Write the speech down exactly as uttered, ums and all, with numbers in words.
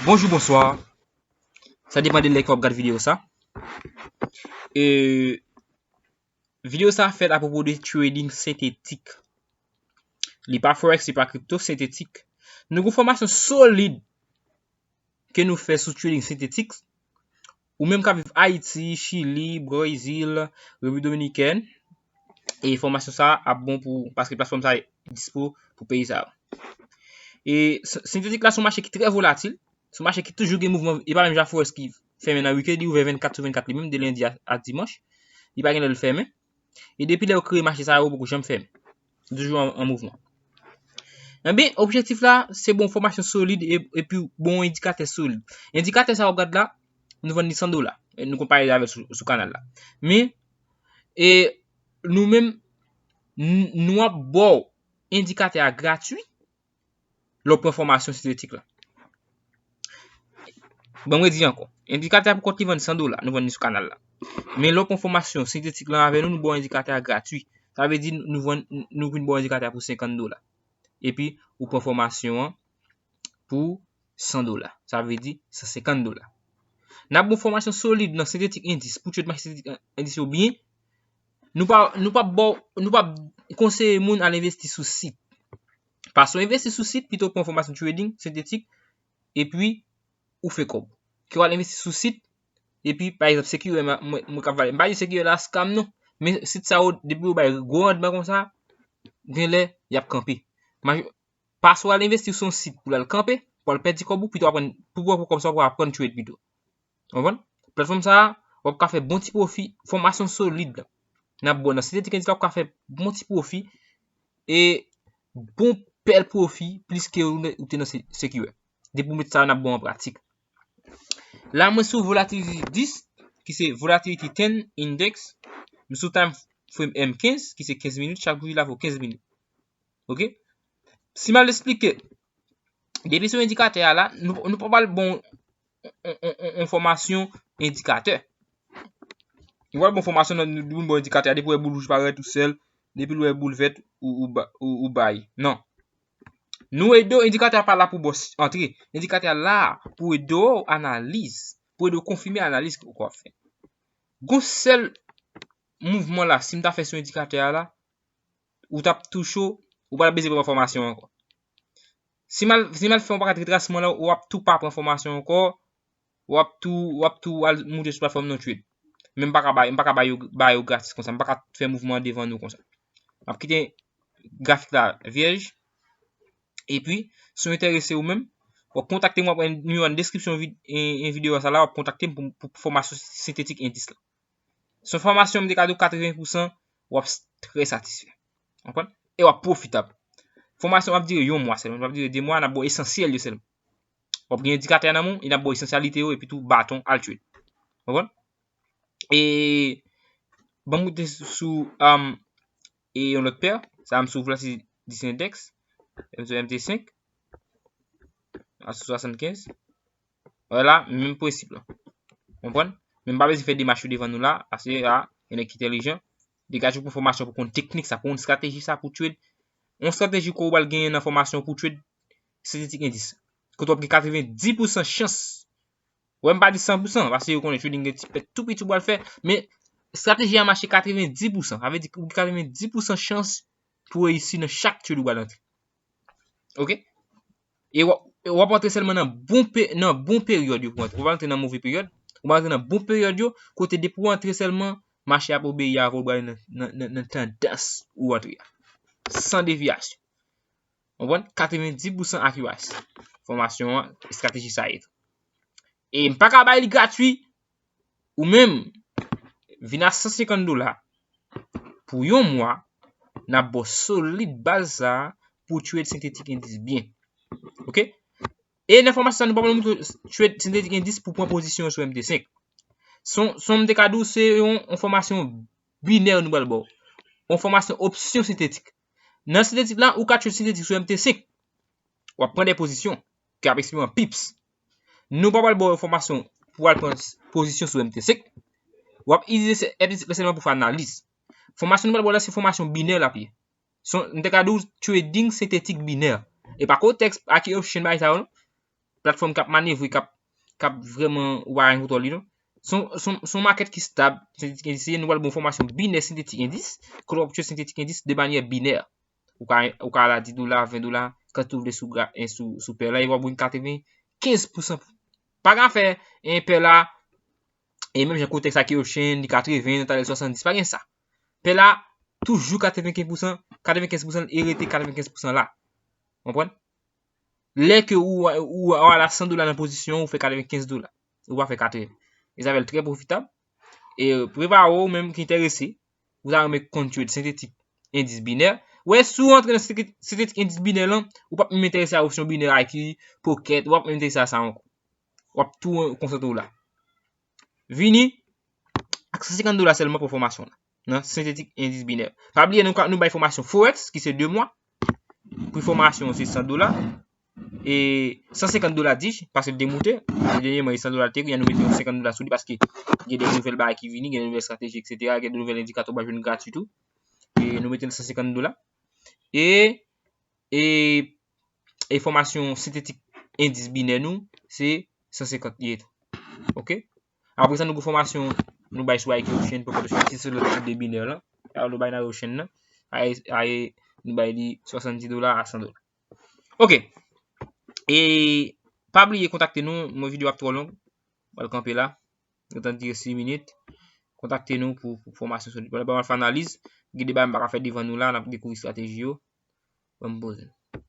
Bonjou, bonswa. Sa depann de lè ke w ap gad videyo sa. E, videyo sa fèt apwopo de trading sentetik. Li pa forex, li pa kripto, sentetik. Nou gen fòmasyon solid ke nou fè sou trading sentetik. Ou menm k ap viv Ayiti, Chili, Brezil, Repiblik Dominikèn, e fòmasyon sa ap bon pou, paske platfòm sa dispo pou peyi sa yo. E s- sentetik la se yon mache ki trè volatil, se yon mache ki toujou gen mouvman, e pa menm jan forex ki fèmen nan weekend, li ouvè vennkat sou vennkat li menm, de lendi a, a dimanch. Li pa gen lè l fèmen. E depi lè yo kreye mache sa yo, poko janm fèmen. Li toujou an, an mouvman. Ebyen, objektif la, se bon fòmasyon solid e, epi bon endikatè solid. Endikatè sa w ap gad la, nou vann li san dola. E nou konpare avè l sou, sou kanal la. Men, e nou menm, n- nou ap ba w endikatè a gratwi lè w pran fòmasyon sentetik la. Bon, mwen di ankò, endikatè a pou kont li vann san dola, nou vann li sou kanal la. Men lè w pran fòmasyon sentetik lan avè nou, nou ba w endikatè a gratwi. Sa vle di nou vann, nou vin ba w endikatè a pou senkant dola. Epi ou pran fòmasyon an pou san dola. Sa vle di san senkant dola. N ap ba w fòmasyon solid nan sentetik endis, pou trade mache sentetik endis yo byen. Nou pa, nou pa ba w, nou pa konseye moun al envesti sou sit. Pase w envesti sou sit, pito pran fòmasyon trading sentetik, epi ou fè kòb. Ke w al envesti sou sit, epi, pa egzanp, sekirè, mwen, mwen k ap vale. M pa di sekirè la scam non, men sit sa yo, depi yo bay gwo randman konsa, gen lè, y ap kanpe. Maj- Pase w al envesti sou yon sit pou l al kanpe, pou w al pèdi kòb ou, pito w aprann, pou w pran kòb sa, pou w aprann trade pito. Konprann? Platfòm sa a, w ap ka fè bon ti pwofi, fòmasyon solid la. N ap ba w nan sentetik endis la, w ap ka fè bon ti pwofi, e bon bèl pwofi, plis ke ou, ou te nan se- sekirè. Depi w met sa, n ap ba w an pratik. La, mwen sou volatility dis, ki se volatility ten index, m sou time frame M kenz, ki se kenz minit, chak jou li lave w kenz minit. Ok? Si m al esplike, depi sou endikatè a la, nou, nou pa pral ba w yon, yon, yon, yon fòmasyon endikatè. Nou pral ba w fòmasyon nan, nou, nou ba w endikatè a, depi w wè boul wouj parèt ou sèl, depi w wè boul vèt ou, ou, ba- ou, ou bay. Non. Nou ede w, endikatè a pa la pou ba w s- antre. Endikatè a la pou ede w analiz, pou ede w konfime analiz ke w ap fè. Gon sèl mouvman la, si m ta fè sou endikatè a la, ou t ap tou cho, ou pa t ap bezwen pran fòmasyon ankò. Si m al, si m al fè yon pakèt retrasman la, w ap tou pa pran fòmasyon ankò, w ap tou, w ap tou al moute sou platfòm nan trade. Men m pa ka bay, m pa ka bay yo, bay yo gratis konsa, m pa ka fè mouvman devan nou konsa. M ap kite grafik la vyèj. Epi, si w enterese ou menm, w ap kontakte m, w ap wè nimewo a nan deskripsyon vid- en, en videyo sa la, w ap kontakte m pou, pou fòmasyon sentetik endis la. Se yon fòmasyon m te ka di w katreven pousan, w ap s- trè satisfè. Konprann? E w ap pwofitab. Fòmasyon w ap dire yon mwa sèlman, w ap dire de mwa, n ap ba w esansyèl yo sèlman. W ap gen endikatè nan men w, e n ap ba w esansyalite yo, epi tou baton al trade. Konprann? E ban m moute sou, um, e yon lòt pè, sa m sou volatility dis endèks, m sou M T senk, a sou swasannkenz. Vwala, menm prensip la. Konprann? Men m pa bezwen fè demach yo devan nou la, paske a, gen nèg ki entèlijan. Degaje w pou fòmasyon, pou konn teknik sa, pou konn estrateji sa, pou trade. Yon estrateji ke w pral genyen nan fòmasyon pou trade sentetik endis. Kote w ap gen katreven dis pousan chans. Wè, m pa di san pousan, paske yo konnen trading gen ti pèt tou piti w pral fè, men estrateji a mache katreven dis pousan. Sa vle di ou gen katreven dis pousan chans pou reyisi nan chak trade ou pral antre. Ok? E w ap, w ap antre sèlman nan bon, pe, nan bon peryòd yo pou antre. Ou pa antre nan move peryòd. Ou pa antre nan bon peryòd yo, kote depi w antre sèlman, mache a ap obeyi avè w, ou prale nan, nan, nan, nan tandans ou antre a. San devyasyon. Konprann? Katreven dis pousan akirasi. Fòmasyon an, estrateji sa ye tou. E m pa ka bay li gratwi. Ou menm, vin a san senkant dola pou yon mwa, n ap ba w solid baz sa a pou trade sentetik endis byen. Ok? E nan fòmasyon sa, nou pa pral montre w trade sentetik endis pou pran pozisyon sou M T senk. Son, son m te ka di w, se yon, yon fòmasyon binè nou pral ba w. Yon fòmasyon opsyon sentetik. Nan sentetik la, ou ka trade sentetik sou M T senk. W ap pran de pozisyon, ki ap eksprime an pips. Nou pa pral ba w fòmasyon pou w al pran s- pozisyon sou M T senk. W ap itilize se- M T senk la sèlman pou fè analiz. Fòmasyon nou pral ba w la, se fòmasyon binè l ap ye. Se yon, m te ka di w trading sentetik binè. E pa kontèks ak option bagay sa yo non. platfòm k ap manevre, k ap, k ap vrèman ou pa gen kontwòl li non. Se yon, se yon, se yon makèt ki stab, sentetik endis, nou pral ba w fòmasyon binè sentetik endis, kote w ap trade sentetik endis de manyè binè. Ou ka, ou ka al a dis dola, ven dola, kantite w vle sou, gra- en, sou, sou pè la, e w ap win katrevenkenz pousan. Pa gen afè, en, pè la, e menm jan kontèks la ki Ocean, li katreven, talè swasanndis, pa gen sa. Pè la, toujou katrevenkenz pousan, katrevenkenz pousan, e rete katrevenkenz pousan la. Konprann? Lè ke ou, ou, ou al a san dola nan pozisyon, ou fè katrevenkenz dola. Ou pa fè katreven. E sa fè l trè pwofitab. E prepare w, ou menm ki enterese, ou ta renmen konn trade sentetik endis binè. Wè, si w antre nan sentetik endis binè lan, ou p ap menm enterese a opsyon binè aki, pocket, ou p ap menm enterese a sa ankò. W ap tou konsantre w la. Vini ak san senkant dola sèlman pou fòmasyon la. Nan sentetik endis binè. Pa bliye nou, ka- nou bay fòmasyon Forex ki se de mwa. Pri fòmasyon se san dola. E san senkant dola dij, paske l te moute. Dènyèman, e san dola l te, kounye a nou mete yon senkant dola sou li paske gen de nouvèl bagay ki vini, gen de nouvèl estrateji, etsetera. Gen de nouvèl endikatè w pral jwenn gratui tou. E nou mete l san senkant dola. E, e, e fòmasyon sentetik endis binè nou, se san senkant li ye tou. Oke? Apre sa, nou gen fòmasyon nou bay sou IQ Ocean pou konte sou ti se lòt tip de binè lan. Alò, nou bay nan Ocean nan. Ay, ay, nou bay li swasanndis dola a san dola. Oke. E pa bliye kontakte nou, mwen videyo ap twò long. Mwen kanpe la. Gentan dire sis minit. Kontakte nou pou, pou fòmasyon sou li. Pandan m ap fè analiz, gen de bagay m pa ka fè devan nou la, n ap dekouvri estrateji yo. Ban m poze.